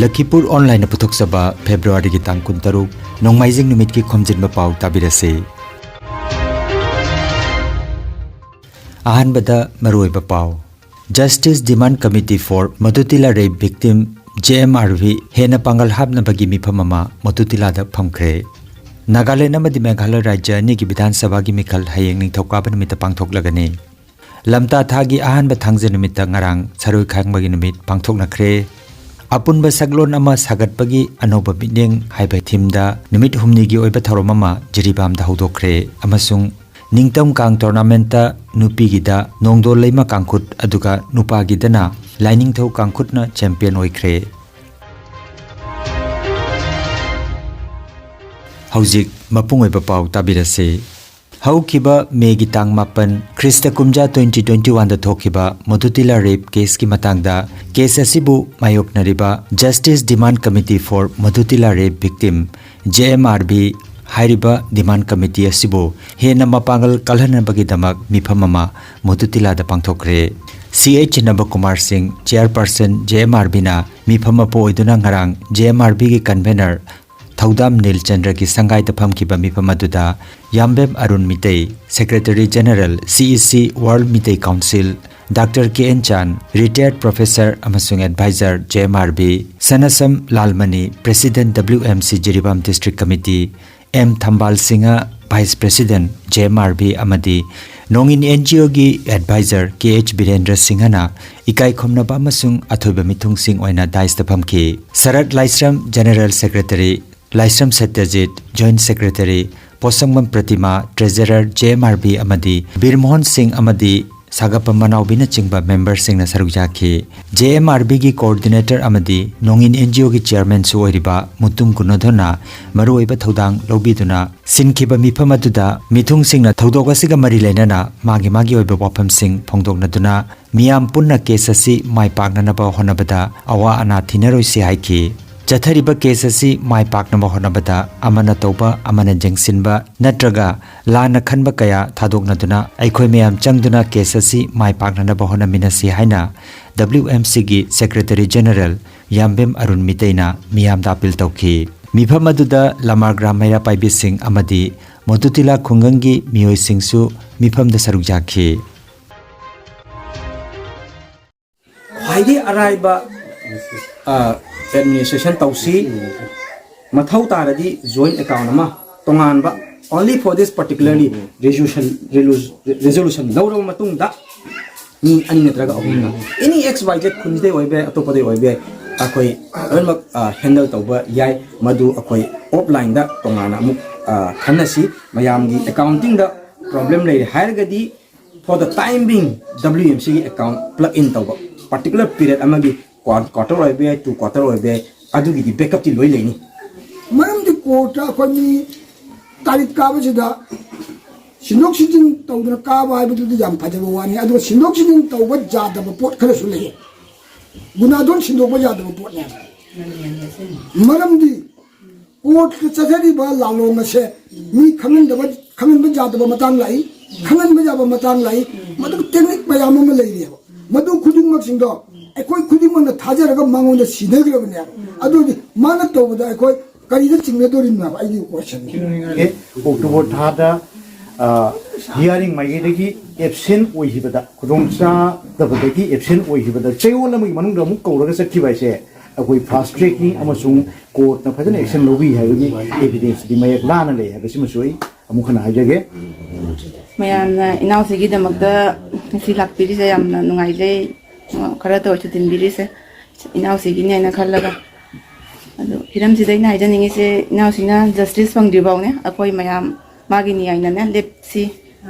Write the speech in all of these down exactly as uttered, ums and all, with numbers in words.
ꯂꯈꯤꯄꯨꯔ ꯑꯣꯟꯂꯥꯏꯟꯅ ꯄꯨꯊꯣꯛꯆꯕ ꯐꯦꯕ꯭ꯔꯨꯋꯥꯔꯤꯒꯤ ꯇꯥꯡ ꯀꯨꯟꯇꯔꯨꯛ, ꯅꯣꯡꯃꯥꯏꯖꯤꯡ ꯅꯨꯃꯤꯠꯀꯤ ꯈꯣꯝꯖꯤꯟꯕ ꯄꯥꯎ ꯇꯥꯕꯤꯔꯁꯤ꯫ ꯑꯍꯥꯟꯕꯗ ꯃꯔꯨꯑꯣꯏꯕ ꯄꯥꯎ꯫ Justice Demand Committee for Madhutila Rape Victim, J M R V, ꯍꯦꯟꯅ ꯄꯥꯡꯒꯜ ꯍꯥꯞꯅꯕꯒꯤ ꯃꯤꯐꯝ ꯑꯃ ꯃꯣꯇꯨꯇꯤꯂꯥꯗ ꯐꯝꯈ꯭ꯔꯦ꯫ ꯅꯥꯒꯥꯂꯦꯟ ꯑꯃꯗꯤ ꯃꯦꯘꯥꯂꯌ ꯔꯥꯖ꯭ꯌ ꯑꯅꯤꯒꯤ ꯕꯤꯙꯥꯟ ꯁꯚꯥꯒꯤ ꯃꯤꯈꯜ ꯍꯌꯦꯡ ꯅꯤꯡꯊꯧꯀꯥꯕ ꯅꯨꯃꯤꯠꯇ ꯄꯥꯡꯊꯣꯛꯂꯒꯅꯤ꯫ ꯂꯝꯇꯥ ꯊꯥꯒꯤ ꯑꯍꯥꯟꯕ ꯊꯥꯡꯖ ꯅꯨꯃꯤꯠꯇ ꯉꯔꯥꯡ ꯁꯔꯣꯏ ꯈꯥꯡꯕꯒꯤ ꯅꯨꯃꯤꯠ ꯄꯥꯡꯊꯣꯛꯅꯈ꯭ꯔꯦ꯫ ꯑꯄꯨꯟꯕ ꯁꯛꯂꯣꯟ ꯑꯃ ꯁꯥꯒꯠꯄꯒꯤ ꯑꯅꯧꯕ ꯃꯤꯠꯌꯦꯡ ꯍꯥꯏꯕ ꯊꯤꯝꯗ ꯅꯨꯃꯤꯠ ꯍꯨꯝꯅꯤꯒꯤ ꯑꯣꯏꯕ ꯊꯧꯔꯝ ꯑꯃ ꯖꯤꯔꯤꯕꯥꯝꯗ ꯍꯧꯗꯣꯛꯈ꯭ꯔꯦ ꯑꯃꯁꯨꯡ ꯅꯤꯡꯇꯝ ꯀꯥꯡ ꯇꯣꯔꯅꯥꯃꯦꯟꯠꯇ ꯅꯨꯄꯤꯒꯤꯗ ꯅꯣꯡꯗꯣꯜ ꯂꯩꯃ ꯀꯥꯡꯈꯨꯠ ꯑꯗꯨꯒ ꯅꯨꯄꯥꯒꯤꯗꯅ ꯂꯥꯏꯅꯤꯡꯊꯧ ꯀꯥꯡꯈꯨꯠꯅ ꯆꯦꯝꯄꯤꯌꯟ ꯑꯣꯏꯈ꯭ꯔꯦ꯫ ꯍꯧꯖꯤꯛ ꯃꯄꯨꯡ ꯑꯣꯏꯕ ꯄꯥꯎ ꯇꯥꯕꯤꯔꯁꯤ꯫ ꯍꯧꯈꯤꯕ ꯃꯦꯒꯤ ꯇꯥꯡ ꯃꯥꯄꯟ, ꯈ꯭ꯔꯤꯁꯇ ꯀꯨꯝꯖꯥ twenty twenty-one ꯗ ꯊꯣꯛꯈꯤꯕ ꯃꯣꯇꯨꯇꯤꯂꯥ ꯔꯦꯞ ꯀꯦꯁꯀꯤ ꯃꯇꯥꯡꯗ ꯀꯦꯁ ꯑꯁꯤꯕꯨ ꯃꯥꯌꯣꯛꯅꯔꯤꯕ Justice Demand Committee for Madhutila Rape Victim, J M R V, ꯍꯥꯏꯔꯤꯕ ꯗꯤꯃꯥꯟ ꯀꯃꯤꯇꯤ ꯑꯁꯤꯕꯨ ꯍꯦꯟꯅ ꯃꯄꯥꯡꯒꯜ ꯀꯜꯍꯟꯅꯕꯒꯤꯗꯃꯛ ꯃꯤꯐꯝ ꯑꯃ ꯃꯣꯇꯨꯇꯤꯂꯥꯗ ꯄꯥꯡꯊꯣꯛꯈ꯭ꯔꯦ꯫ ꯁꯤ ꯑꯩꯆ ꯅꯕꯀꯨꯃꯥꯔ ꯁꯤꯡ, ꯆꯤꯌꯔꯄꯔꯁꯟ, J M R V ꯅ ꯃꯤꯐꯝ ꯃꯄꯨ ꯑꯣꯏꯗꯨꯅ ꯉꯔꯥꯡ J M R V ꯒꯤ ꯀꯟꯚꯦꯅꯔ ꯊꯧꯗꯥꯝ ꯅꯤꯜꯆꯟꯗ꯭ꯔꯒꯤ ꯁꯪꯒꯥꯏꯗ ꯐꯝꯈꯤꯕ ꯃꯤꯐꯝ ꯑꯗꯨꯗ ꯌꯥꯝꯕꯦꯝ Arun Meitei, secretary general, C E C, World Meitei council, doctor K N Chan, retired professor ꯑꯃꯁꯨꯡ adviser J M R V, Sanasam Lalmani, president W M C Jiribam district committee, M Thambal Singh, vice president J M R V, ꯑꯃꯗꯤ ꯅꯣꯡꯏꯟ N G O ꯒꯤ adviser K H Birendra ꯁꯤꯡꯍꯅ ꯏꯀꯥꯏ ꯈꯨꯝꯅꯕ ꯑꯃꯁꯨꯡ ꯑꯊꯣꯏꯕ ꯃꯤꯊꯨꯡꯁꯤꯡ ꯑꯣꯏꯅ ꯗꯥꯏꯁꯇ ꯐꯝꯈꯤ꯫ Sarat Laishram, general secretary, Laishram Satyajit, joint secretary, Potsangbam Pratima, treasurer J M R V, ꯑꯃꯗꯤ ꯕꯤꯔꯃꯣꯍꯟ ꯁꯤꯡ ꯑꯃꯗꯤ ꯁꯥꯒꯞꯄ ꯃꯅꯥꯎꯕꯤꯅꯆꯤꯡꯕ ꯃꯦꯝꯕꯔꯁꯤꯡꯅ ꯁꯔꯨꯛ ꯌꯥꯈꯤ꯫ J M R V ꯒꯤ ꯀꯣꯑꯣꯔꯗꯤꯅꯦꯇꯔ ꯑꯃꯗꯤ ꯅꯣꯡꯏꯟ N G O ꯒꯤ ꯆꯤꯌꯔꯃꯦꯟꯁꯨ ꯑꯣꯏꯔꯤꯕ ꯃꯨꯇꯨꯝ ꯒꯨꯅꯣꯙꯣꯟꯅ ꯃꯔꯨꯑꯣꯏꯕ ꯊꯧꯗꯥꯡ ꯂꯧꯕꯤꯗꯨꯅ ꯁꯤꯟꯈꯤꯕ ꯃꯤꯐꯝ ꯑꯗꯨꯗ ꯃꯤꯊꯨꯡꯁꯤꯡꯅ ꯊꯧꯗꯣꯛ ꯑꯁꯤꯒ ꯃꯔꯤ ꯂꯩꯅꯅ ꯃꯥꯒꯤ ꯃꯥꯒꯤ ꯑꯣꯏꯕ ꯋꯥꯐꯝꯁꯤꯡ ꯐꯣꯡꯗꯣꯛꯅꯗꯨꯅ ꯃꯤꯌꯥꯝ ꯄꯨꯟꯅ ꯀꯦꯁ ꯑꯁꯤ ꯃꯥꯏ ꯄꯥꯛꯅꯅꯕ ꯍꯣꯠꯅꯕꯗ ꯑꯋꯥ ꯑꯅꯥ ꯊꯤꯅꯔꯣꯏꯁꯤ ꯍꯥꯏꯈꯤ꯫ ꯆꯠꯊꯔꯤꯕ ꯀꯦꯁ ꯑꯁꯤ ꯃꯥꯏ ꯄꯥꯛꯅꯕ ꯍꯣꯠꯅꯕꯗ ꯑꯃꯅ ꯇꯧꯕ, ꯑꯃꯅ ꯌꯦꯡꯁꯤꯟꯕ ꯅꯠꯇ꯭ꯔꯒ ꯂꯥꯟꯅ ꯈꯟꯕ ꯀꯌꯥ ꯊꯥꯗꯣꯛꯅꯗꯨꯅ ꯑꯩꯈꯣꯏ ꯃꯌꯥꯝ ꯆꯪꯗꯨꯅ ꯀꯦꯁ ꯑꯁꯤ ꯃꯥꯏ ꯄꯥꯛꯅꯅꯕ ꯍꯣꯠꯅꯃꯤꯟꯅꯁꯤ ꯍꯥꯏꯅ W M Cꯒꯤ Secretary General ꯌꯥꯝꯕꯦꯝ Arun ꯃꯤꯇꯩꯅ ꯃꯤꯌꯥꯝꯗ ꯑꯄꯤꯜ ꯇꯧꯈꯤ꯫ ꯃꯤꯐꯝ ꯑꯗꯨꯗ ꯂꯃꯥꯔꯒ꯭ꯔꯥꯝ ꯃꯩꯔꯥ ꯄꯥꯏꯕꯤꯁꯤꯡ ꯑꯃꯗꯤ ꯃꯣꯇꯨꯇꯤꯂꯥ ꯈꯨꯡꯒꯪꯒꯤ ꯃꯤꯑꯣꯏꯁꯤꯡꯁꯨ ꯃꯤꯐꯝꯗ ꯁꯔꯨꯛ ꯌꯥꯈꯤ꯫ ꯈ꯭ꯋꯥꯏꯗꯒꯤ ꯑꯔꯥꯏꯕ ꯑꯦꯗꯃꯤꯅꯤꯁꯇ꯭ꯔꯦꯁꯟ ꯇꯧꯁꯤ꯫ ꯃꯊꯧ ꯇꯥꯔꯗꯤ ꯖꯣꯏꯟ ꯑꯦꯀꯥꯎꯟ ꯑꯃ ꯇꯣꯉꯥꯟꯕ, only for this particularly resolution resolution ꯂꯧꯔꯕ ꯃꯇꯨꯡꯗ ꯃꯤ ꯑꯅꯤ ꯅꯠꯇ꯭ꯔꯒ ꯑꯍꯨꯝꯅ, any X Y Z, ꯈꯨꯟꯁꯤꯗꯩ ꯑꯣꯏꯕ ꯌꯥꯏ, ꯑꯇꯣꯞꯄꯗꯩ ꯑꯣꯏꯕ ꯌꯥꯏ, ꯑꯩꯈꯣꯏ ꯂꯣꯏꯅꯃꯛ ꯍꯦꯟꯗꯜ ꯇꯧꯕ ꯌꯥꯏ꯫ ꯃꯗꯨ ꯑꯩꯈꯣꯏ ꯑꯣꯐꯂꯥꯏꯟꯗ ꯇꯣꯉꯥꯟꯅ ꯑꯃꯨꯛ ꯈꯟꯅꯁꯤ꯫ ꯃꯌꯥꯝꯒꯤ ꯑꯦꯀꯥꯎꯟꯇꯤꯡꯗ ꯄ꯭ꯔꯣꯕ꯭ꯂꯦꯝ ꯂꯩꯔꯦ ꯍꯥꯏꯔꯒꯗꯤ, for the time being W M Cꯒꯤ ꯑꯦꯀꯥꯎꯟ ꯄ꯭ꯂꯛ ꯏꯟ ꯇꯧꯕ, ꯄꯥꯔꯇꯤꯀꯨꯂꯔ ꯄꯤꯔꯤꯌꯗ ꯑꯃꯒꯤ, ꯀ꯭ꯋꯥꯇꯔ ꯑꯣꯏꯕ ꯌꯥꯏ, ꯇꯨ ꯀ꯭ꯋꯥꯇꯔ ꯑꯣꯏꯕ ꯌꯥꯏ, ꯑꯗꯨꯒꯤꯗꯤ ꯕꯦꯛꯀꯞꯇꯤ ꯂꯣꯏ ꯂꯩꯅꯤ꯫ ꯃꯔꯝꯗꯤ ꯀꯣꯔꯠꯇ ꯑꯩꯈꯣꯏ ꯃꯤ ꯇꯥꯔꯤꯛ ꯀꯥꯕꯁꯤꯗ ꯁꯤꯟꯗꯣꯛ ꯁꯤꯟꯖꯤꯟ ꯇꯧꯗꯅ ꯀꯥꯕ ꯍꯥꯏꯕꯗꯨꯗꯤ ꯌꯥꯝ ꯐꯖꯕ ꯋꯥꯅꯤ꯫ ꯑꯗꯨꯒ ꯁꯤꯟꯗꯣꯛ ꯁꯤꯟꯖꯤꯟ ꯇꯧꯕ ꯌꯥꯗꯕ ꯄꯣꯠ ꯈꯔꯁꯨ ꯂꯩ꯫ ꯒꯨꯅꯥꯗꯣꯟ ꯁꯤꯟꯗꯣꯛꯄ ꯌꯥꯗꯕ ꯄꯣꯠꯅꯦ꯫ ꯃꯔꯝꯗꯤ ꯀꯣꯔꯠꯇ ꯆꯠꯊꯔꯤꯕ ꯂꯥꯂꯣꯡ ꯑꯁꯦ ꯃꯤ ꯈꯪꯍꯟꯗꯕ, ꯈꯪꯍꯟꯕ ꯌꯥꯗꯕ ꯃꯇꯥꯡ ꯂꯥꯛꯏ, ꯈꯪꯍꯟꯕ ꯌꯥꯕ ꯃꯇꯥꯡ ꯂꯥꯛꯏ꯫ ꯃꯗꯨ ꯇꯦꯛꯅꯤꯛ ꯃꯌꯥꯝ ꯑꯃ ꯂꯩꯔꯤꯑꯕ꯫ ꯃꯗꯨ ꯈꯨꯗꯤꯡꯃꯛꯁꯤꯡꯗꯣ ꯑꯩꯈꯣꯏ ꯈꯨꯗꯤꯡꯃꯛꯅ ꯊꯥꯖꯔꯒ ꯃꯉꯣꯟꯗ ꯁꯤꯟꯅꯈ꯭ꯔꯕꯅꯦꯕ꯫ ꯑꯗꯨꯗꯤ ꯃꯥꯅ ꯇꯧꯕꯗ ꯑꯩꯈꯣꯏ ꯀꯔꯤꯗ ꯆꯤꯡꯅꯗꯣꯔꯤꯕꯅꯣ ꯍꯥꯏꯕ ꯑꯩꯒꯤ ꯀꯣꯏꯁꯟꯅꯤ꯫ ꯑꯣꯛꯇꯣꯕꯔ ꯊꯥꯗ ꯍꯤꯌꯥꯔꯤꯡ ꯃꯥꯏꯀꯩꯗꯒꯤ ꯑꯦꯕꯁꯦꯟ ꯑꯣꯏꯈꯤꯕꯗ, ꯈꯨꯗꯣꯡ ꯆꯥꯗꯕꯗꯒꯤ ꯑꯦꯕꯁꯦꯟ ꯑꯣꯏꯈꯤꯕꯗ ꯆꯌꯣꯜ ꯑꯃꯒꯤ ꯃꯅꯨꯡꯗ ꯑꯃꯨꯛ ꯀꯧꯔꯒ ꯆꯠꯈꯤꯕ ꯍꯥꯏꯁꯦ ꯑꯩꯈꯣꯏ ꯐꯥꯁ ꯇ꯭ꯔꯦꯛꯅꯤ ꯑꯃꯁꯨꯡ ꯀꯣꯔꯠꯅ ꯐꯖꯅ ꯑꯦꯛꯁꯟ ꯂꯧꯕꯤ ꯍꯥꯏꯕꯒꯤ ꯑꯦꯚꯤꯗꯦꯟꯁꯇꯤ ꯃꯌꯦꯛ ꯂꯥꯅ ꯂꯩ ꯍꯥꯏꯕꯁꯤꯃꯁꯨ ꯑꯩ ꯑꯃꯨꯛ ꯍꯟꯅ ꯍꯥꯏꯖꯒꯦ꯫ ꯃꯌꯥꯝꯅ ꯏꯅꯥꯎꯁꯤꯒꯤꯗꯃꯛꯇ ꯉꯁꯤ ꯂꯥꯛꯄꯤꯔꯤꯁꯦ ꯌꯥꯝꯅ ꯅꯨꯡꯉꯥꯏꯖꯩ꯫ ꯈꯔꯇ ꯑꯣꯏꯔꯁꯨ ꯇꯤꯟꯕꯤꯔꯤꯁꯦ ꯏꯅꯥꯎꯁꯤꯒꯤꯅꯦꯅ ꯈꯜꯂꯒ꯫ ꯑꯗꯣ ꯍꯤꯔꯝꯁꯤꯗ ꯑꯩꯅ ꯍꯥꯏꯖꯅꯤꯡꯉꯤꯁꯦ, ꯏꯅꯥꯎꯁꯤꯅ ꯖꯁꯇꯤꯁ ꯐꯪꯗ꯭ꯔꯤ ꯐꯥꯎꯅꯦ ꯑꯩꯈꯣꯏ ꯃꯌꯥꯝ ꯃꯥꯒꯤ ꯅꯤꯌꯥꯏꯅꯅꯦ ꯂꯦꯞꯁꯤ,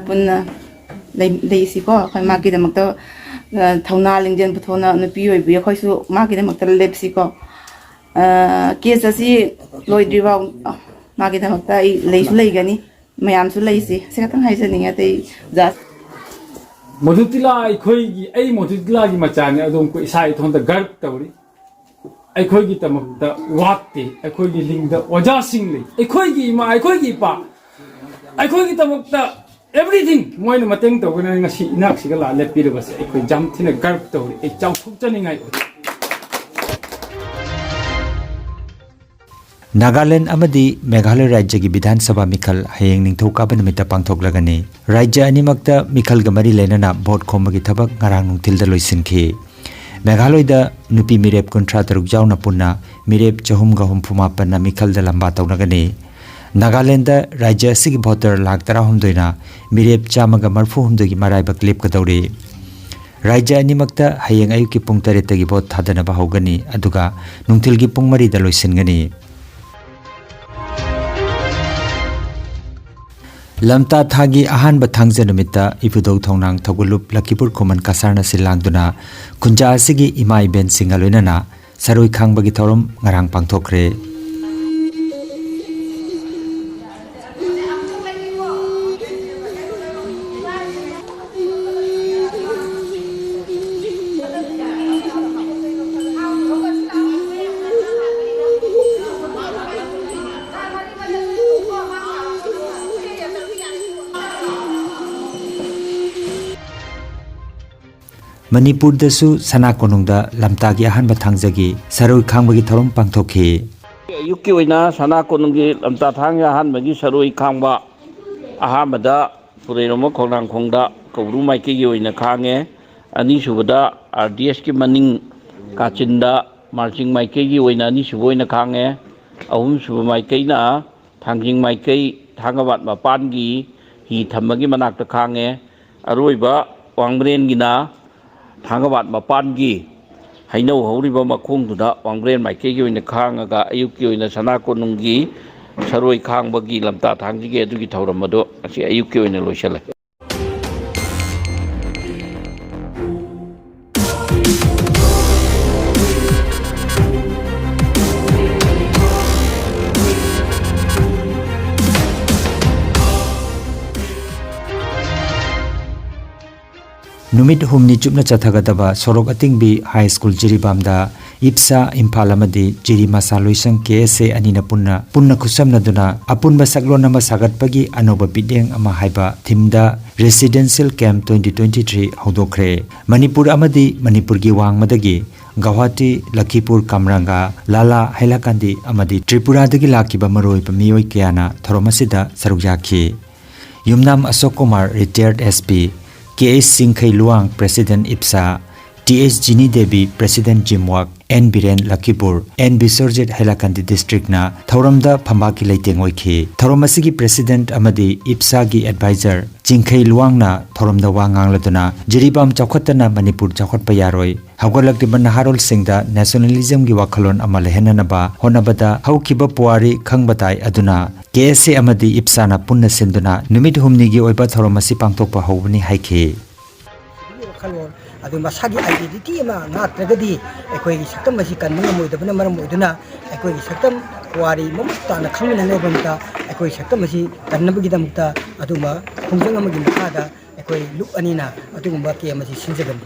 ꯄꯨꯟꯅ ꯂꯩ- ꯂꯩꯁꯤꯀꯣ꯫ ꯑꯩꯈꯣꯏ ꯃꯥꯒꯤꯗꯃꯛꯇ ꯑ, ꯊꯧꯅꯥ ꯂꯤꯡꯖꯦꯜ ꯄꯨꯊꯣꯛꯅ ꯅꯨꯄꯤ ꯑꯣꯏꯕꯤ ꯑꯩꯈꯣꯏꯁꯨ ꯃꯥꯒꯤꯗꯃꯛꯇ ꯂꯦꯞꯁꯤꯀꯣ꯫ ꯑ, ꯀꯦꯁ ꯑꯁꯤ ꯂꯣꯏꯗ꯭ꯔꯤꯐꯥꯎ ꯃꯥꯒꯤꯗꯃꯛꯇ ꯑꯩ ꯂꯩꯁꯨ ꯂꯩꯒꯅꯤ, ꯃꯌꯥꯝꯁꯨ ꯂꯩꯁꯤ꯫ ꯁꯤ ꯈꯛꯇꯪ ꯍꯥꯏꯖꯅꯤꯡꯉꯦ꯫ ꯑꯇꯩ ꯖꯁ ꯃꯣꯗꯨꯇꯤꯂꯥ ꯑꯩꯈꯣꯏꯒꯤ, ꯑꯩ ꯃꯣꯗꯨꯇꯤꯂꯥꯒꯤ ꯃꯆꯥꯅꯤ, ꯑꯗꯣ ꯑꯩꯈꯣꯏ ꯏꯁꯥ ꯏꯊꯣꯟꯇ ꯒꯔꯕ ꯇꯧꯔꯤ꯫ ꯑꯩꯈꯣꯏꯒꯤꯗꯃꯛꯇ ꯋꯥꯠꯇꯦ꯫ ꯑꯩꯈꯣꯏꯒꯤ ꯂꯤꯡꯗ ꯑꯣꯖꯥꯁꯤꯡ ꯂꯩ꯫ ꯑꯩꯈꯣꯏꯒꯤ ꯏꯃꯥ, ꯑꯩꯈꯣꯏꯒꯤ ꯏꯄꯥ, ꯑꯩꯈꯣꯏꯒꯤꯗꯃꯛꯇ everything ꯃꯣꯏꯅ ꯃꯇꯦꯡ ꯇꯧꯒꯅꯤ꯫ ꯉꯁꯤ ꯏꯅꯥꯛꯁꯤꯒ ꯂꯥꯛꯑ ꯂꯦꯞꯄꯤꯔꯕꯁꯦ ꯑꯩꯈꯣꯏ ꯌꯥꯝ ꯊꯤꯅ ꯒꯔꯕ ꯇꯧꯔꯤ꯫ ꯑꯩ ꯆꯥꯎꯊꯣꯛꯆꯅꯤꯡꯉꯥꯏ ꯑꯣꯏ꯫ ꯅꯥꯒꯥꯂꯦꯟꯗ ꯑꯃꯗꯤ ꯃꯦꯘꯥꯂꯣꯏ ꯔꯥꯖ꯭ꯌꯒꯤ ꯕꯤꯙꯥꯟ ꯁꯚꯥ ꯃꯤꯈꯜ ꯍꯌꯦꯡ ꯅꯤꯡꯊꯧꯀꯥꯕ ꯅꯨꯃꯤꯠꯇ ꯄꯥꯡꯊꯣꯛꯂꯒꯅꯤ꯫ ꯔꯥꯖ꯭ꯌ ꯑꯅꯤꯃꯛꯇ ꯃꯤꯈꯜꯒ ꯃꯔꯤ ꯂꯩꯅꯅ ꯚꯣꯠ ꯈꯣꯝꯕꯒꯤ ꯊꯕꯛ ꯉꯔꯥꯡ ꯅꯨꯡꯊꯤꯜꯗ ꯂꯣꯏꯁꯤꯟꯈꯤ꯫ ꯃꯦꯘꯥꯂꯣꯏꯗ ꯅꯨꯄꯤ ꯃꯤꯔꯦꯞ ꯀꯨꯟꯊ꯭ꯔꯥ ꯇꯔꯨꯛ ꯌꯥꯎꯅ ꯄꯨꯟꯅ ꯃꯤꯔꯦꯞ ꯆꯍꯨꯝꯒ ꯍꯨꯝꯐꯨ ꯃꯥꯄꯟꯅ ꯃꯤꯈꯜꯗ ꯂꯝꯕꯥ ꯇꯧꯅꯒꯅꯤ꯫ ꯅꯥꯒꯥꯂꯦꯟꯗ ꯔꯥꯖ꯭ꯌ ꯑꯁꯤꯒꯤ ꯚꯣꯇꯔ ꯂꯥꯈ ꯇꯔꯥꯍꯨꯝꯗꯣꯏꯅ ꯃꯤꯔꯦꯞ ꯆꯥꯝꯃꯒ ꯃꯔꯤꯐꯨꯍꯨꯝꯗꯣꯏꯒꯤ ꯃꯔꯥꯏꯕꯛ ꯂꯦꯞꯀꯗꯧꯔꯤ꯫ ꯔꯥꯖ꯭ꯌ ꯑꯅꯤꯃꯛꯇ ꯍꯌꯦꯡ ꯑꯌꯨꯛꯀꯤ ꯄꯨꯡ ꯇꯔꯦꯠꯇꯒꯤ ꯚꯣꯠ ꯊꯥꯗꯅꯕ ꯍꯧꯒꯅꯤ, ꯑꯗꯨꯒ ꯅꯨꯡꯊꯤꯜꯒꯤ ꯄꯨꯡ ꯃꯔꯤꯗ ꯂꯣꯏꯁꯤꯟꯒꯅꯤ꯫ ꯂꯝꯇꯥ ꯊꯥꯒꯤ ꯑꯍꯥꯟꯕ ꯊꯥꯡꯖ ꯅꯨꯃꯤꯠꯇ ꯏꯕꯨꯙꯧ ꯊꯧꯅꯥꯡ ꯊꯧꯒꯜꯂꯨꯞ ꯂꯛꯈꯤꯄꯨꯔ ꯈꯨꯃꯟ ꯀꯁꯥꯔꯅ ꯁꯤꯜ ꯂꯥꯡꯗꯨꯅ ꯈꯨꯟꯖꯥ ꯑꯁꯤꯒꯤ ꯏꯃꯥ ꯏꯕꯦꯟꯁꯤꯡꯒ ꯂꯣꯏꯅꯅ ꯁꯔꯣꯏ ꯈꯥꯡꯕꯒꯤ ꯊꯧꯔꯝ ꯉꯔꯥꯡ ꯄꯥꯡꯊꯣꯛꯈ꯭ꯔꯦ꯫ ꯃꯅꯤꯄꯨꯔꯗꯁꯨ ꯁꯅꯥ ꯀꯣꯅꯨꯡꯗ ꯂꯝꯇꯥꯒꯤ ꯑꯍꯥꯟꯕ ꯊꯥꯡꯖꯒꯤ ꯁꯔꯣꯏ ꯈꯥꯡꯕꯒꯤ ꯊꯧꯔꯝ ꯄꯥꯡꯊꯣꯛꯈꯤ꯫ ꯑꯌꯨꯛꯀꯤ ꯑꯣꯏꯅ ꯁꯅꯥ ꯀꯣꯅꯨꯡꯒꯤ ꯂꯝꯇꯥ ꯊꯥꯡꯖ ꯑꯍꯥꯟꯕꯒꯤ ꯁꯔꯣꯏ ꯈꯥꯡꯕ ꯑꯍꯥꯟꯕꯗ ꯄꯨꯔꯩꯔꯣꯝꯕ ꯈꯣꯡꯅꯥꯡꯈꯣꯡꯗ ꯀꯧꯕ꯭ꯔꯨ ꯃꯥꯏꯀꯩꯒꯤ ꯑꯣꯏꯅ ꯈꯥꯡꯉꯦ꯫ ꯑꯅꯤꯁꯨꯕꯗ ꯑꯥꯔ ꯗꯤ ꯑꯦꯁꯀꯤ ꯃꯅꯤꯡ ꯀꯥꯆꯤꯟꯗ ꯃꯥꯔꯖꯤꯡ ꯃꯥꯏꯀꯩꯒꯤ ꯑꯣꯏꯅ ꯑꯅꯤꯁꯨꯕ ꯑꯣꯏꯅ ꯈꯥꯡꯉꯦ꯫ ꯑꯍꯨꯝꯁꯨꯕ ꯃꯥꯏꯀꯩꯅ ꯊꯥꯡꯖꯤꯡ ꯃꯥꯏꯀꯩ ꯊꯥꯡꯒꯕꯥꯠ ꯃꯄꯥꯟꯒꯤ ꯍꯤ ꯊꯝꯕꯒꯤ ꯃꯅꯥꯛꯇ ꯈꯥꯡꯉꯦ꯫ ꯑꯔꯣꯏꯕ ꯋꯥꯡꯕ꯭ꯔꯦꯟꯒꯤꯅ ꯊꯥꯡꯒꯕꯥꯠ ꯃꯄꯥꯟꯒꯤ ꯍꯩꯅꯧ ꯍꯧꯔꯤꯕ ꯃꯈꯣꯡꯗꯨꯗ ꯋꯥꯡꯕ꯭ꯔꯦꯟ ꯃꯥꯏꯀꯩꯒꯤ ꯑꯣꯏꯅ ꯈꯥꯡꯉꯒ ꯑꯌꯨꯛꯀꯤ ꯑꯣꯏꯅ ꯁꯅꯥ ꯀꯣꯅꯨꯡꯒꯤ ꯁꯔꯣꯏ ꯈꯥꯡꯕꯒꯤ ꯂꯝꯇꯥ ꯊꯥꯡꯖꯒꯦ ꯑꯗꯨꯒꯤ ꯊꯧꯔꯝ ꯑꯗꯨ ꯉꯁꯤ ꯑꯌꯨꯛꯀꯤ ꯑꯣꯏꯅ ꯂꯣꯏꯁꯤꯜꯂꯦ꯫ ꯅꯨꯃꯤꯠ ꯍꯨꯝꯅꯤ ꯆꯨꯞꯅ ꯆꯠꯊꯒꯗꯕ ꯁꯣꯔꯣꯛ ꯑꯇꯤꯡꯕꯤ ꯍꯥꯏ ꯁ꯭ꯀꯨꯜ ꯖꯤꯔꯤꯕꯥꯝꯗ ꯏꯞꯁꯥ ꯏꯝꯐꯥꯜ ꯑꯃꯗꯤ ꯖꯤꯔꯤ ꯃꯁꯥ ꯂꯣꯏꯁꯪ ꯀꯦ ꯑꯦꯁ ꯑꯦ ꯑꯅꯤꯅ ꯄꯨꯟꯅ, ꯄꯨꯟꯅ ꯈꯨꯠꯁꯝꯅꯗꯨꯅ ꯑꯄꯨꯟꯕ ꯁꯛꯂꯣꯟ ꯑꯃ ꯁꯥꯒꯠꯄꯒꯤ ꯑꯅꯧꯕ ꯃꯤꯠꯌꯦꯡ ꯑꯃ ꯍꯥꯏꯕ ꯊꯤꯝꯗ Residential Camp twenty twenty three ꯍꯧꯗꯣꯛꯈ꯭ꯔꯦ꯫ Manipur ꯑꯃꯗꯤ ꯃꯅꯤꯄꯨꯔꯒꯤ ꯋꯥꯡꯃꯗꯒꯤ ꯒꯧꯍꯥꯇꯤ, ꯂꯈꯤꯄꯨꯔ, ꯀꯥꯝꯔꯥꯡꯒꯥ, ꯂꯥꯂꯥ, ꯍꯩꯂꯥꯀꯥꯟꯗꯤ ꯑꯃꯗꯤ ꯇ꯭ꯔꯤꯄꯨꯔꯥꯗꯒꯤ ꯂꯥꯛꯈꯤꯕ ꯃꯔꯨꯑꯣꯏꯕ ꯃꯤꯑꯣꯏ ꯀꯌꯥꯅ ꯊꯧꯔꯝ ꯑꯁꯤꯗ ꯁꯔꯨꯛ ꯌꯥꯈꯤ꯫ Yumnam Ashok Kumar, retired S P, K H Chingkhei Luwang, President ꯏꯞꯁꯥ, T S Jini Devi, President ꯖꯤꯝꯋꯥꯛ, N Biren, Lakhipur, N Biswarjit, Hailakandi district ꯅ ꯊꯧꯔꯝꯗ ꯐꯝꯕꯥꯛꯀꯤ ꯂꯩꯇꯦꯡ ꯑꯣꯏꯈꯤ꯫ ꯊꯧꯔꯝ ꯑꯁꯤꯒꯤ President ꯑꯃꯗꯤ ꯏꯞꯁꯥꯒꯤ advisor ꯆꯤꯡꯈꯩ ꯂꯨꯋꯥꯡꯅ ꯊꯧꯔꯝꯗ ꯋꯥ ꯉꯥꯡꯂꯗꯨꯅ, ꯖꯤꯔꯤꯕꯥꯝ ꯆꯥꯎꯈꯠꯇꯅ ꯃꯅꯤꯄꯨꯔ ꯆꯥꯎꯈꯠꯄ ꯌꯥꯔꯣꯏ, ꯍꯧꯒꯠꯂꯛꯂꯤꯕ ꯅꯍꯥꯔꯣꯜꯁꯤꯡꯗ nationalism ꯒꯤ ꯋꯥꯈꯜꯂꯣꯟ ꯑꯃ ꯂꯩꯍꯟꯅꯅꯕ ꯍꯣꯠꯅꯕꯗ ꯍꯧꯈꯤꯕ ꯄꯨꯋꯥꯔꯤ ꯈꯪꯕ ꯇꯥꯏ꯫ ꯑꯗꯨꯅ ꯀꯦ ꯑꯦꯁ ꯑꯦ ꯑꯃꯗꯤ ꯏꯞꯁꯥꯅ ꯄꯨꯟꯅ ꯁꯤꯟꯗꯨꯅ ꯅꯨꯃꯤꯠ ꯍꯨꯝꯅꯤꯒꯤ ꯑꯣꯏꯕ ꯊꯧꯔꯝ ꯑꯁꯤ ꯄꯥꯡꯊꯣꯛꯄ ꯍꯧꯕꯅꯤ ꯍꯥꯏꯈꯤ꯫ ꯁꯤꯒꯤ ꯋꯥꯈꯜꯂꯣꯟ ꯑꯗꯨ ꯃꯁꯥꯒꯤ identity ꯑꯃ ꯉꯥꯛꯇ꯭ꯔꯒꯗꯤ ꯑꯩꯈꯣꯏꯒꯤ ꯁꯛꯇꯝ ꯑꯁꯤ ꯀꯟꯕ ꯉꯝꯃꯣꯏꯗꯕꯅ ꯃꯔꯝ ꯑꯣꯏꯗꯨꯅ, ꯑꯩꯈꯣꯏꯒꯤ ꯁꯛꯇꯝ ꯄꯨꯋꯥꯔꯤ ꯃꯃꯨꯠ ꯇꯥꯅ ꯈꯪꯃꯤꯟꯅꯅꯕꯒꯤꯗꯃꯛꯇ ꯑꯩꯈꯣꯏ ꯁꯛꯇꯝ ꯑꯁꯤ ꯀꯟꯅꯕꯒꯤꯗꯃꯛꯇ ꯑꯗꯨꯝꯕ ꯈꯣꯡꯖꯪ ꯑꯃꯒꯤ ꯃꯈꯥꯗ ꯑꯩꯈꯣꯏ ꯂꯨꯞ ꯑꯅꯤꯅ ꯑꯗꯨꯒꯨꯝꯕ camp ꯑꯁꯤ ꯁꯤꯟꯖꯒꯅꯤ꯫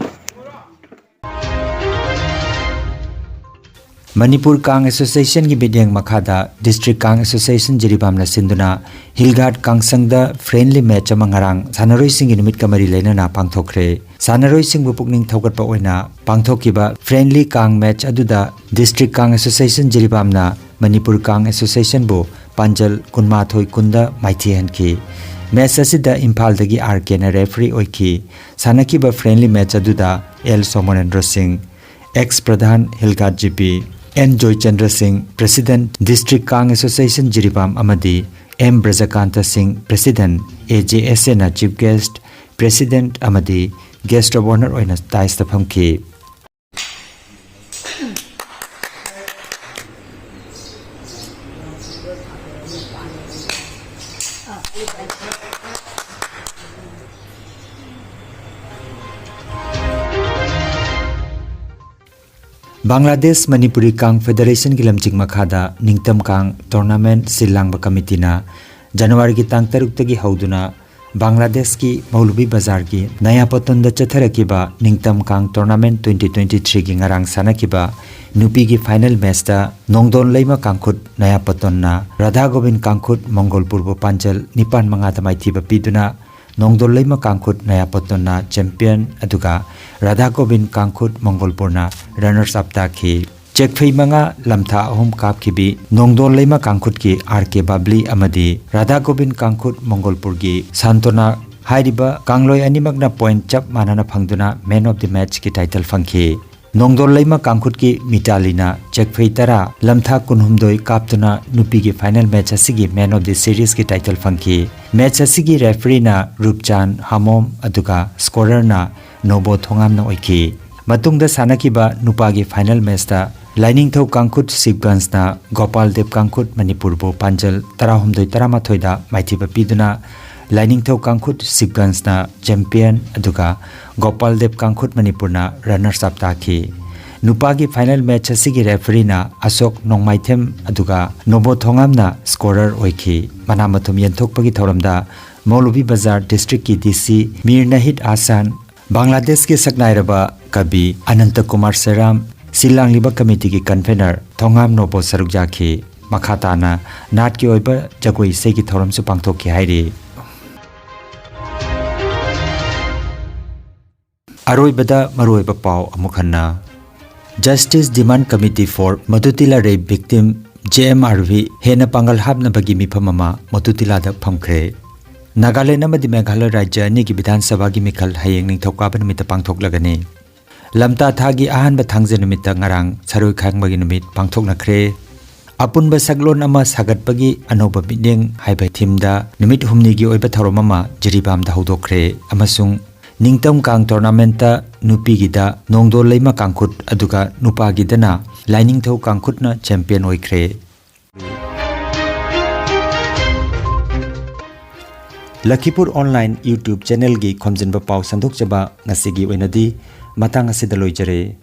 ꯃꯅꯤꯄꯨꯔ ꯀꯥꯡ Association ꯒꯤ ꯃꯤꯠꯌꯦꯡ ꯃꯈꯥꯗ District ꯀꯥꯡ Association ꯖꯤꯔꯤꯕꯥꯝꯅ ꯁꯤꯟꯗꯨꯅ Hill Guard ꯀꯥꯡꯁꯪꯗ friendly match ꯑꯃ ꯉꯔꯥꯡ ꯁꯥꯟꯅꯔꯣꯏꯁꯤꯡꯒꯤ ꯅꯨꯃꯤꯠꯀ ꯃꯔꯤ ꯂꯩꯅꯅ ꯄꯥꯡꯊꯣꯛꯈ꯭ꯔꯦ꯫ ꯁꯥꯟꯅꯔꯣꯏꯁꯤꯡꯕꯨ ꯄꯨꯛꯅꯤꯡ ꯊꯧꯒꯠꯄ ꯑꯣꯏꯅ ꯄꯥꯡꯊꯣꯛꯈꯤꯕ friendly ꯀꯥꯡ match ꯑꯗꯨꯗ District ꯀꯥꯡ Association ꯖꯤꯔꯤꯕꯥꯝꯅ ꯃꯅꯤꯄꯨꯔ ꯀꯥꯡ Association ꯕꯨ ꯄꯥꯟꯖꯜ ꯀꯨꯟꯃꯥꯊꯣꯏ ꯀꯨꯟꯗ ꯃꯥꯏꯊꯤꯍꯟꯈꯤ꯫ Match ꯑꯁꯤꯗ ꯏꯝꯐꯥꯜꯗꯒꯤ ꯑꯥꯔ ꯀꯦꯅ referee ꯑꯣꯏꯈꯤ꯫ ꯁꯥꯟꯅꯈꯤꯕ friendly match ꯑꯗꯨꯗ ꯑꯦꯜ ꯁꯣꯃꯣꯅꯦꯟꯗ꯭ꯔꯣ ꯁꯤꯡ, ex ꯄ꯭ꯔꯙꯥꯟ Hill Guard G P, N Joychandra Singh, President, District ꯀꯥꯡ Association ꯖꯤꯔꯤꯕꯥꯝ ꯑꯃꯗꯤ ꯑꯦꯝ ꯕ꯭ꯔꯖꯀꯥꯟꯇ ꯁꯤꯡ, President, ꯑꯦ ꯖꯦ ꯑꯦꯁ ꯑꯦꯅ chief guest, President ꯑꯃꯗꯤ guest of honour ꯑꯣꯏꯅ dais ꯇ ꯐꯝꯈꯤ꯫ ꯕꯪꯒ꯭ꯂꯥꯗꯦꯁ ꯃꯅꯤꯄꯨꯔꯤ ꯀꯥꯡ Federation ꯒꯤ ꯂꯝꯖꯤꯡ ꯃꯈꯥꯗ ꯅꯤꯡꯇꯝ ꯀꯥꯡ tournament ꯁꯤꯜ ꯂꯥꯡꯕ committee ꯅ ꯖꯅꯋꯥꯔꯤꯒꯤ ꯇꯥꯡ ꯇꯔꯨꯛꯇꯒꯤ ꯍꯧꯗꯨꯅ ꯕꯪꯒ꯭ꯂꯥꯗꯦꯁꯀꯤ ꯃꯧꯂꯨꯕꯤ ꯕꯖꯥꯔꯒꯤ ꯅꯌꯥꯄꯇꯣꯟꯗ ꯆꯠꯊꯔꯛꯈꯤꯕ ꯅꯤꯡꯇꯝ ꯀꯥꯡ tournament twenty twenty-threeꯒꯤ ꯉꯔꯥꯡ ꯁꯥꯟꯅꯈꯤꯕ ꯅꯨꯄꯤꯒꯤ final matchꯇ ꯅꯣꯡꯗꯣꯟ ꯂꯩꯃ ꯀꯥꯡꯈꯨꯠ ꯅꯌꯥꯄꯇꯣꯟꯅ ꯔꯥꯙꯥ ꯒꯣꯕꯤꯟ ꯀꯥꯡꯈꯨꯠ ꯃꯣꯡꯒꯣꯜꯄꯨꯔꯕꯨ ꯄꯥꯟꯖꯜ ꯅꯤꯄꯥꯟ ꯃꯉꯥꯗ ꯃꯥꯏꯊꯤꯕ ꯄꯤꯗꯨꯅ ꯅꯣꯡꯗꯣꯟ ꯂꯩꯃ ꯀꯥꯡꯈꯨꯠ ꯅꯌꯥꯄꯇꯣꯟꯅ champion ꯑꯗꯨꯒ ꯔꯥꯙꯥ ꯒꯣꯕꯤꯟ ꯀꯥꯡꯈꯨꯠ ꯃꯣꯡꯒꯣꯜꯄꯨꯔꯅ runners up ꯇꯥꯈꯤ꯫ ꯆꯦꯛꯐꯩ ꯃꯉꯥ, ꯂꯝꯊꯥ ꯑꯍꯨꯝ ꯀꯥꯞꯈꯤꯕꯤ ꯅꯣꯡꯗꯣꯟ ꯂꯩꯃ ꯀꯥꯡꯈꯨꯠꯀꯤ ꯑꯥꯔ ꯀꯦ ꯕꯥꯕ꯭ꯂꯤ ꯑꯃꯗꯤ ꯔꯥꯙꯥ ꯒꯣꯕꯤꯟ ꯀꯥꯡꯈꯨꯠ ꯃꯣꯡꯒꯣꯜꯄꯨꯔꯒꯤ ꯁꯥꯟꯇꯣꯅꯥ ꯍꯥꯏꯔꯤꯕ ꯀꯥꯡꯂꯣꯏ ꯑꯅꯤꯃꯛꯅ point ꯆꯞ ꯃꯥꯟꯅꯅ ꯐꯪꯗꯨꯅ man of the matchꯀꯤ title ꯐꯪꯈꯤ꯫ ꯅꯣꯡꯗꯣꯟ ꯂꯩꯃ ꯀꯥꯡꯈꯨꯠꯀꯤ ꯃꯤꯇꯥꯂꯤꯅ ꯆꯦꯛꯐꯩ ꯇꯔꯥ, ꯂꯝꯊꯥ ꯀꯨꯟꯍꯨꯝꯗꯣꯏ ꯀꯥꯞꯇꯨꯅ ꯅꯨꯄꯤꯒꯤ final match ꯑꯁꯤꯒꯤ man of the seriesꯀꯤ title ꯐꯪꯈꯤ꯫ Match ꯑꯁꯤꯒꯤ refereeꯅ ꯔꯨꯞꯆꯥꯟ ꯍꯥꯃꯣꯝ ꯑꯗꯨꯒ scorerꯅ ꯅꯣꯕꯣ ꯊꯣꯉꯥꯝꯅ ꯑꯣꯏꯈꯤ꯫ ꯃꯇꯨꯡꯗ ꯁꯥꯟꯅꯈꯤꯕ ꯅꯨꯄꯥꯒꯤ final matchꯇ ꯂꯥꯏꯅꯤꯡꯊꯧ ꯀꯥꯡꯈꯨꯠ ꯁꯤꯕꯒꯟꯖꯅ ꯒꯣꯄꯥꯜ ꯗꯦꯕ ꯀꯥꯡꯈꯨꯠ ꯃꯅꯤꯄꯨꯔꯕꯨ ꯄꯥꯟꯖꯜ ꯇꯔꯥꯍꯨꯝꯗꯣꯏ ꯇꯔꯥꯃꯥꯊꯣꯏꯗ ꯃꯥꯏꯊꯤꯕ ꯄꯤꯗꯨꯅ ꯂꯥꯏꯅꯤꯡꯊꯧ ꯀꯥꯡꯈꯨꯠ ꯁꯤꯕꯒꯟꯖꯅ champion ꯑꯗꯨꯒ ꯒꯣꯄꯥꯜ ꯗꯦꯕ ꯀꯥꯡꯈꯨꯠ ꯃꯅꯤꯄꯨꯔꯅ runners up ꯇꯥꯈꯤ꯫ ꯅꯨꯄꯥꯒꯤ final match ꯑꯁꯤꯒꯤ refereeꯅ ꯑꯁꯣꯛ ꯅꯣꯡꯃꯥꯏꯊꯦꯝ ꯑꯗꯨꯒ ꯅꯣꯕꯣ ꯊꯣꯉꯥꯝꯅ scorer ꯑꯣꯏꯈꯤ꯫ ꯃꯅꯥ ꯃꯊꯨꯝ ꯌꯦꯟꯊꯣꯛꯄꯒꯤ ꯊꯧꯔꯝꯗ ꯃꯧꯂꯨꯕꯤ ꯕꯖꯥꯔ districtꯀꯤ D C ꯃꯤꯔ ꯅꯍꯤꯗ ꯑꯍꯁꯥꯟ, ꯕꯪꯒ꯭ꯂꯥꯗꯦꯁꯀꯤ ꯁꯛꯅꯥꯏꯔꯕ ꯀꯕꯤ ꯑꯅꯟꯇ ꯀꯨꯃꯥꯔ ꯁꯦꯔꯥꯝ, ꯁꯤꯜ ꯂꯥꯡꯂꯤꯕ committeeꯒꯤ convener ꯊꯣꯉꯥꯝ ꯅꯣꯕꯣ ꯁꯔꯨꯛ ꯌꯥꯈꯤ꯫ ꯃꯈꯥ ꯇꯥꯅ ꯅꯥꯠꯀꯤ ꯑꯣꯏꯕ ꯖꯒꯣꯏ ꯏꯁꯩꯒꯤ ꯊꯧꯔꯝꯁꯨ ꯄꯥꯡꯊꯣꯛꯈꯤ ꯍꯥꯏꯔꯤ꯫ ꯑꯔꯣꯏꯕꯗ ꯃꯔꯨꯑꯣꯏꯕ ꯄꯥꯎ ꯑꯃꯨꯛ ꯍꯟꯅ꯫ Justice Demand Committee for Madhutila Rape Victim, J M R V, ꯍꯦꯟꯅ ꯄꯥꯡꯒꯜ ꯍꯥꯞꯅꯕꯒꯤ ꯃꯤꯐꯝ ꯑꯃ ꯃꯗꯨꯇꯤꯂꯥꯗ ꯐꯝꯈ꯭ꯔꯦ꯫ ꯅꯥꯒꯥꯂꯦꯟ ꯑꯃꯗꯤ ꯃꯦꯘꯥꯂꯌ ꯔꯥꯖ꯭ꯌ ꯑꯅꯤꯒꯤ ꯕꯤꯙꯥꯟ ꯁꯚꯥꯒꯤ ꯃꯤꯈꯜ ꯍꯌꯦꯡ ꯅꯤꯡꯊꯧꯀꯥꯕ ꯅꯨꯃꯤꯠꯇ ꯄꯥꯡꯊꯣꯛꯂꯒꯅꯤ꯫ ꯂꯝꯇꯥ ꯊꯥꯒꯤ ꯑꯍꯥꯟꯕ ꯊꯥꯡꯖ ꯅꯨꯃꯤꯠꯇ ꯉꯔꯥꯡ ꯁꯔꯣꯏ ꯈꯥꯡꯕꯒꯤ ꯅꯨꯃꯤꯠ ꯄꯥꯡꯊꯣꯛꯅꯈ꯭ꯔꯦ꯫ ꯑꯄꯨꯟꯕ ꯁꯛꯂꯣꯟ ꯑꯃ ꯁꯥꯒꯠꯄꯒꯤ ꯑꯅꯧꯕ ꯃꯤꯠꯌꯦꯡ ꯍꯥꯏꯕ themeꯗ ꯅꯨꯃꯤꯠ ꯍꯨꯝꯅꯤꯒꯤ ꯑꯣꯏꯕ ꯊꯧꯔꯝ ꯑꯃ ꯖꯤꯔꯤꯕꯥꯝꯗ ꯍꯧꯗꯣꯛꯈ꯭ꯔꯦ ꯑꯃꯁꯨꯡ ꯅꯤꯡꯇꯝ ꯀꯥꯡ tournamentꯇ ꯅꯨꯄꯤꯒꯤꯗ ꯅꯣꯡꯗꯣꯜ ꯂꯩꯃ ꯀꯥꯡꯈꯨꯠ ꯑꯗꯨꯒ ꯅꯨꯄꯥꯒꯤꯗꯅ ꯂꯥꯏꯅꯤꯡꯊꯧ ꯀꯥꯡꯈꯨꯠꯅ champion ꯑꯣꯏꯈ꯭ꯔꯦ꯫ ꯂꯈꯤꯄꯨꯔ online YouTube channelꯒꯤ ꯈꯣꯝꯖꯤꯟꯕ ꯄꯥꯎ ꯁꯟꯗꯣꯛꯆꯕ ꯉꯁꯤꯒꯤ ꯑꯣꯏꯅꯗꯤ ꯃꯇꯥꯡ ꯑꯁꯤꯗ ꯂꯣꯏꯖꯔꯦ꯫